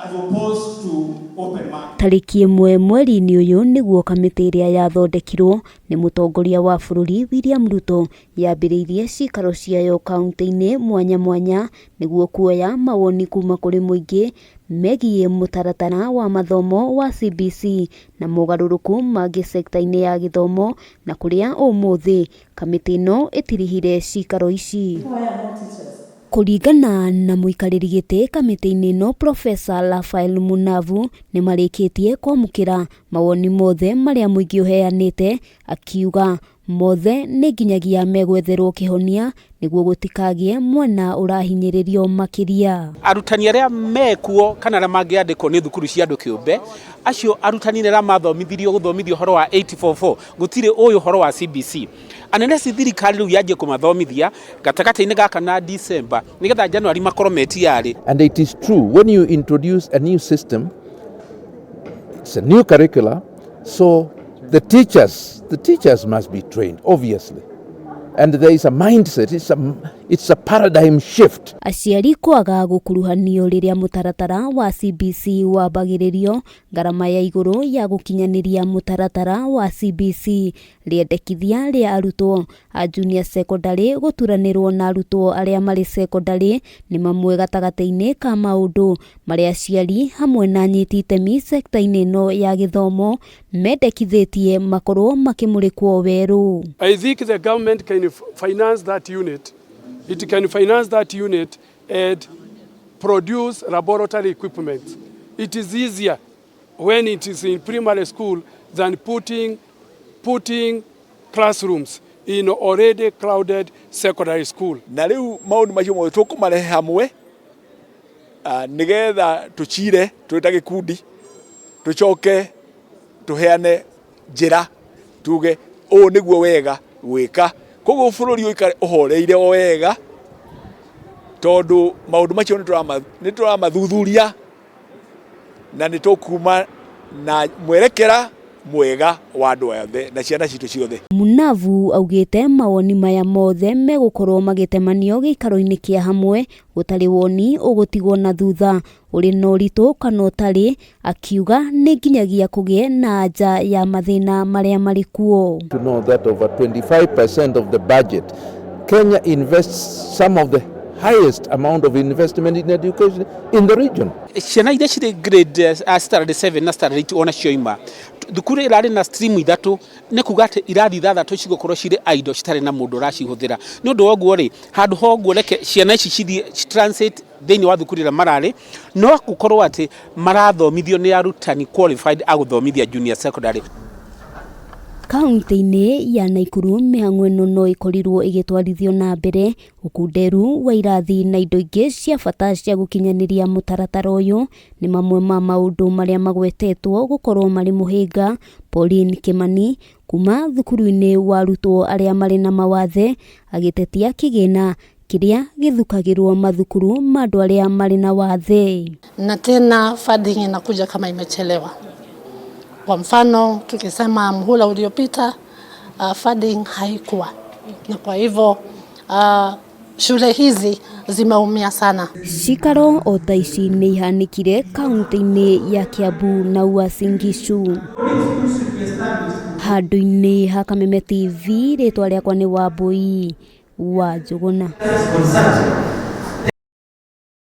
As opposed to open market. Tarĩki 1 mweri-inĩ ũyũ nĩguo kamĩtĩ ĩrĩa yathondekirwo nĩ mũtongoria wa bũrũri William Ruto yambĩrĩirie cikaro ciayo kaunti-inĩ mwanya mwanya nĩguo kuoya mawoni kuma kũrĩ mũingĩ megiĩ mũtaratara wa mathomo wa CBC na mogarũrũku mangĩ sekta-inĩ ya gĩthomo na kũrĩa ũmũthĩ kamĩtĩ ĩno ĩtirihire cikaro ici. Kũringana na mũikarĩri gĩtĩ kamĩtĩ-inĩ ĩno Professor Raphael Munavu nĩ marĩkĩtie kwamũkĩra mawoni mothe marĩa mũingĩ ũheanĩte, akiuga mothe nĩ nginyagia megwetherwo kĩhonia nĩguo gũtikagĩe mwena ũrahinyĩrĩrio makĩria. Arutani arĩa mekuo kana arĩa mangĩandĩkwo nĩ thukuru cia andũ kĩũmbe, acio arutani arĩa mathomithirio gũthomithio ũhoro wa 844 gũtirĩ ũĩ ũhoro wa CBC. Anene ci thirikari rĩu yanjie kũmathomithia gatagatĩ-inĩ gaka na December nĩgetha January makorwo me tayari. And it is true, when you introduce a new system, it's a new curricula, so the teachers must be trained, obviously. And there is a mindset, it's a paradigm shift. Aciari kwaga gũkuruhanio rĩrĩa mũtaratara wa CBC wambagĩrĩrio, ngarama ya igũrũ ya gũkinyanĩria mũtaratara wa CBC, rĩendekithia rĩa arutwo a junior secondary gũturanĩrwo na arutwo arĩa marĩ secondary nĩ mamwe gatagatĩ-inĩ ka maũndũ marĩa aciari hamwe na anyiti itemi sekta-inĩ ĩno ya gĩthomo mendekithĩtie makorwo makĩmũrĩkwo werũ. I think the government can finance that unit. It can finance that unit and produce laboratory equipment. It is easier when it is in primary school than putting classrooms in already crowded secondary school. Na rĩu maũndũ macio mothe tũkũmarehe hamwe nĩgetha tũcire twĩ ta gĩkundi, tũcoke tũheane njĩra, tuge ũũ nĩguo wega gwĩka, koguo bũrũri ũikare ũhoreire o wega, tondũ maũndũ macio nĩ tũramathuthuria na nĩ tũkuma na mwerekera mwega wa andũ othe na ciana citũ ciothe. Munavu augĩte mawoni maya mothe megũkorwo magĩtemanio gĩikaro-inĩ kĩa hamwe, gũtarĩ woni ũgũtigwo na thutha ũrĩ na ũritũ kana ũtarĩ, akiuga nĩ nginyagia kũgĩe na anja ya mathĩna marĩa marĩ kuo. To know that over 25% of the budget, Kenya invests some of the highest amount of investment in education in the region. Ciana iria cirĩ grade standard 7 na standard 8 ona cioima thukuru ĩrarĩ na stream ithatũ, nĩ kuga atĩ irathi ithathatũ cigũkorwo cirĩ idle, citarĩ na mũndũ ũracihũthĩra. Nĩ ũndũ wa ũguo rĩ, handũ ha ũguo reke ciana ici cithiĩ transit thĩinĩ wa thukuru ĩrĩa mararĩ, no gũkorwo atĩ marathomithio nĩ arutani qualified a gũthomithia junior secondary. Kaunti-inĩ ya Naikuru mĩhang'o ĩno no ĩkorirwo ĩgĩtwarithio na mbere, ũkunderu wa irathi na indo ingĩ cia bata cia gũkinyanĩria mũtaratara ũyũ nĩ mamwe ma maũndũ marĩa magwetetwo gũkorwo marĩ mũhĩnga. Pauline Kimani kuma thukuru-inĩ wa arutwo arĩa marĩ na mawathe agĩtetia kĩgĩna kĩrĩa gĩthukagĩrwo mathukuru ma andũ arĩa marĩ na wathe. Na tena funding inakuja kama imechelewa. Kwa mfano tukisema muhula uliopita, funding haikuwa, na kwa hivyo shule hizi zimeumia sana. Cikaro o ta ici nĩ ihanĩkire kaunti-inĩ ya Kiambu na Uasin Gishu. Handũ-inĩ ha Kameme TV, rĩtwa rĩakwa nĩ Wambui wa Njũgũna. Concerned.